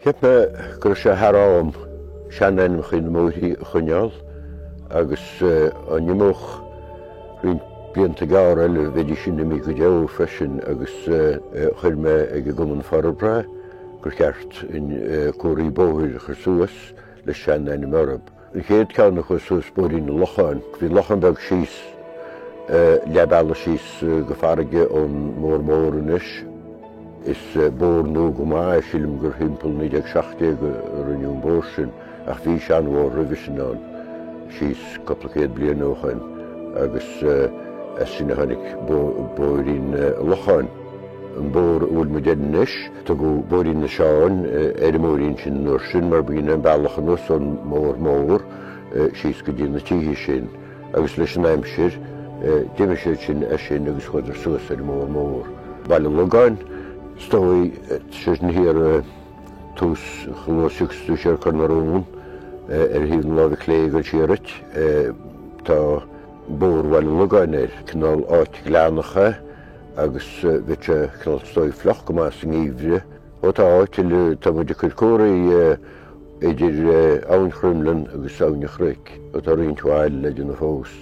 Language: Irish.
Cheap mé go raibh sé thar am seanainmneacha na mbóithrí a choinneáil agus dá n-imeodh roinnt blianta gearra eile bheidís sin imithe go deo freisin agus chuir mé ag an gCumann Forbartha gur cheart comharthaí bóthair a chur suas le seanainm orthu. An chéad ceann a chuaigh suas Bóithrín an Locháin. Bhí lochán beag síos leath bealaigh síos go farraige ón mBóthar Mór anois. Is bóthar nua go maith é, sílim gur thimpeall 1917 a rinneadh an bóthar sin, ach bhí seanbhóthar roimhe sin ann, síos cúpla céad bliain ó shoin, agus as sin a tháinig Bóithrín an Locháin. An bóthar a bhfuil muid air anois, tugadh Bóithrín na Seáin ar an mbóithrín sin an uair sin mar b'in an bealach anuas ón mBóthar Mór síos go dtí na tithe sin agus leis an aimsir d'imigh siad sin as sin agus chuadar suas ar an mBóthar Mór. Baile Logáin, is dóigh, sé sin thiar i tús chomh luath is a thiocfas tú siar Cor na Rón ar thaobh na láimhe clé ag dul siar dhuit, tá Bóthar Bhaile Logáin air, cineál áit ghleannach é. agus bheadh sé cineál is dóigh fliuch go maith sa ngeimhreadh. Ó tá áit eile, tá muid ag cur comharthaí idir Abhainn Chroimghleann agus Abhainn an Chnoic. Ó tá roinnt mhaith eile le déanamh fós.